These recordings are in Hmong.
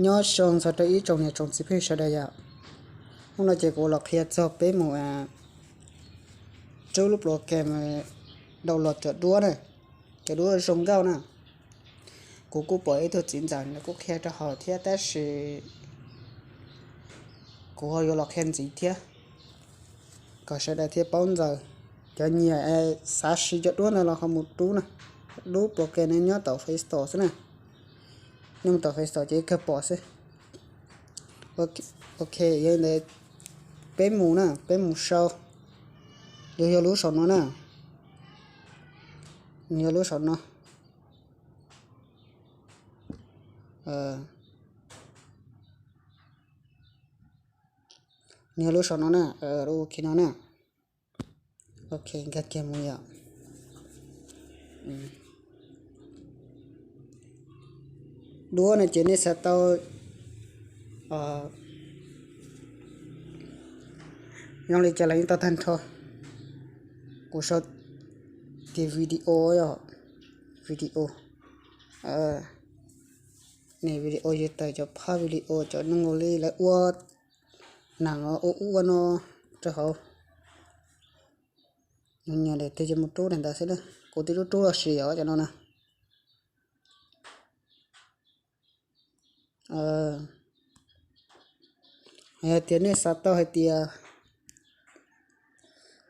Nyob zoo txog rau ib tsoom niam tsoom txiv phooj ywg sawv daws yom. Hnub no ces kuv los qhia txog peb mus rub lub program download cov duab na, cov duab zoo nkauj na. Kuv kuj pom ib tug txiv ntxawm nws kuj qhia rau hauv thiab tab sis kuv ho yuav los qhia ntxiv thiab kom sawv daws thiaj paub ntxiv. Cov nyiam xav siv cov duab ntawd los ho mus rub na, rub program no nyob tom Play Store xwb na. Nej mus tom Play Store ces kawg pom xwb. Ok, yog li ntawd peb mus na, peb mus sau. Yog, yog lub saum no na, yog lub saum no. Yog lub saum no na, lub ok no na. Ok, nkag kiag mus yom. Duab no ces nej xav tau zoo li cas los yeej tau tag nrho. Kuv sau tias video yom, video. Nws video yog tawm cov phab video cov neeg li lawv ua neeg ua ub ua no rau hauv. Nyiam daim twg ces mus rub daim ntawd xwb na. Kuv twb rub rub los sis os cov no na. Yog tias nej xav tau hais tias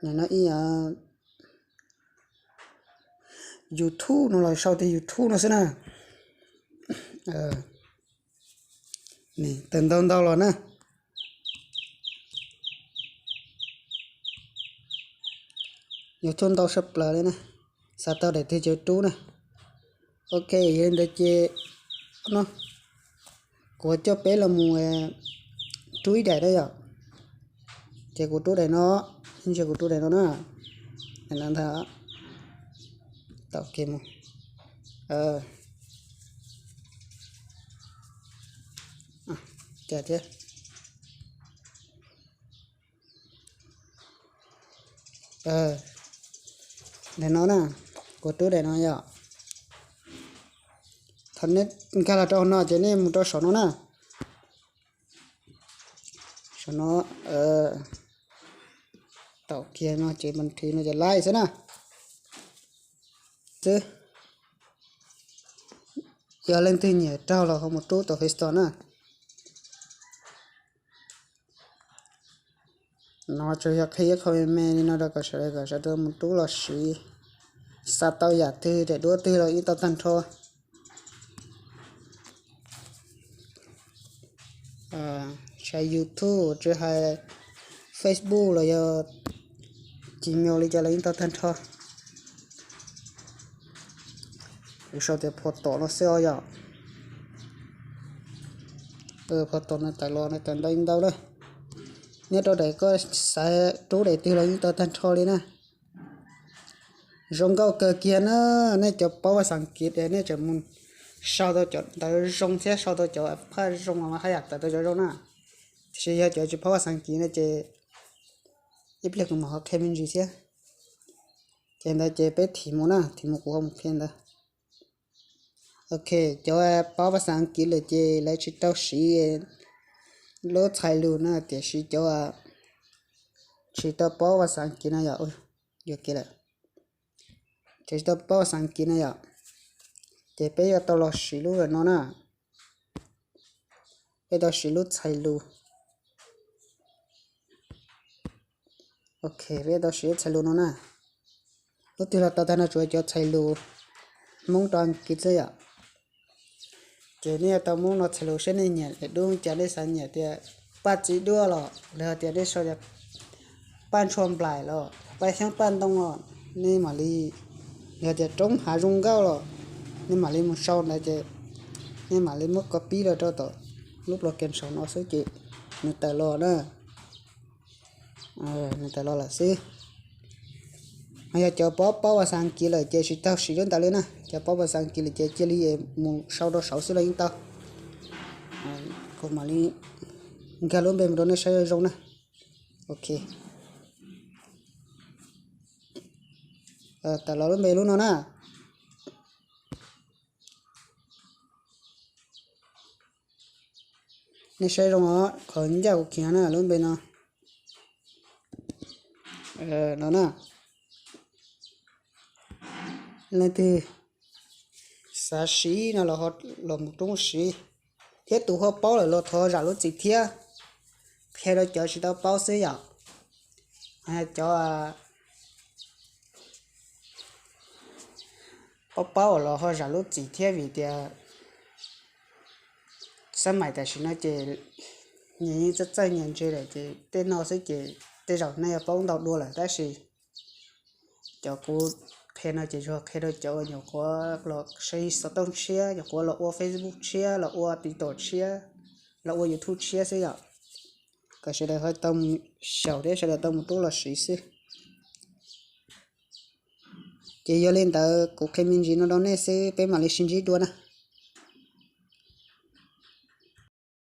nim no ib YouTube no los sau tias YouTube no xwb na. Tawm ntau ntau los na. YouTube ntau sab plaws li na. Xav tau daim twg ces rub na. Ok, yog li ntawd ces no kuv coj peb los mus rub ib daim na yom. Ces kuv rub daim no, ntsia kuv rub daim no na. Daim no ntag. Tau ke mus. Cas thiab. Daim no na, kuv rub daim no yom. Thaum nej nkag los rau no ces nej mus rau saum no na. Saum no, tau kiag no ces nrhiv no ces laij xwb na. Xwb. Yog leej twg nyiam raug los ho mus rub tom Play Store na. No tsuas yog qhia ib qho me me li no rau kom sawv daws kom sawv daws mus rub los siv. Xav tau yam twg daim duab twg los yeej tau tag nrho. Tsis hais YouTube, tsis hais Facebook los yog Gmail li cas los yeej tau tag nrho. Kuv sau tias phom tom no xwb os yom. Phom tom no tawm los no tawm ntau ntau na. Nyob rau daim koj xav rub daim twg los yeej tau tag nrho li na. Zoo nkauj kawg kiag na. Nej cov paub vas xav kiv es nej tseem mus sau tau cov ntawv zoo thiab sau tau cov phaj zoo los haj yam tawm tau cov zoo na. Tiam sis yog cov tsis paub vas xav kiv no ces ib pliag kuv mam ho qhia me ntsis thiab. Ces ntawd ces peb thim mus na, thim mus kuv ho mus qhia ntawd. Ok, cov paub vas xav kiv lawm ces lawv tsis tau siv lub txhais lus na, tiam sis cov tsis tau paub vas xav kiv no yom, yuam kev lawm. Ces tsis tau paub vas xav kiv no yom, ces peb yuav tau los siv lub no na. Peb tau siv lub txhais lus. Ok, peb tau siv lub txhais lus no na. Lub twg los tau tag no, tsuas cov txhais lus Hmoob rau Askiv xwb yom. Ces nej yuav tau muab no txhais lus saib nej nyiam daim duab cas, nej xav nyiam tias paj txiv duab los, los tias nej sau tias paj ntshua nplaim los, paj xyoob paj ntoo los, nej mam li, yog tias roob hav zoo nkauj los, nej mam li mus sau ntawd ces nej mam li muab copy los rau tom lub program saum no xwb ces nws tawm los na. Nws tawm los lawm xwb. Ho yog cov paub paub vas xav kiv lawm ces tsis tau siv lub ntawd li na, cov paub vas xav kiv lawm ces cia li mus sau rau saud xwb los yeej tau. Kuv mam li nkag lub npe mus rau nej saib zoo zoo na. Ok. Tawm los lub npe lub no na. Nej saib zoo os, qhov ncauj kuv khiav na lub npe no. No na, leej twg xav siv no los mus rub siv, thiab tus ho paub lawm los thov zam lub txim thiab. Qhia rau cov tsis tau paub xwb yom. Cov paub paub los ho zam lub txim thiab vim tias xab maim tam sim no ces nyias yeej txawj txawj nyias ntse lawm ces tej no xwb ces tej zaum nej yuav paub ntau dua lawm tab sis cov kuv qhia no ces yog qhia rau cov uas nyuam qhuav los saib xov tooj tshiab, nyuam qhuav los ua Facebook tshiab, los ua TikTok tshiab, los ua YouTube tshiab xwb yom. Kom sawv daws ho tau mus xyaum thiab sawv daws tau mus rub los siv xwb. Ces yog li ntawd kuv qhia me ntsis no rau nej xwb, peb mam li sib ntsib dua na.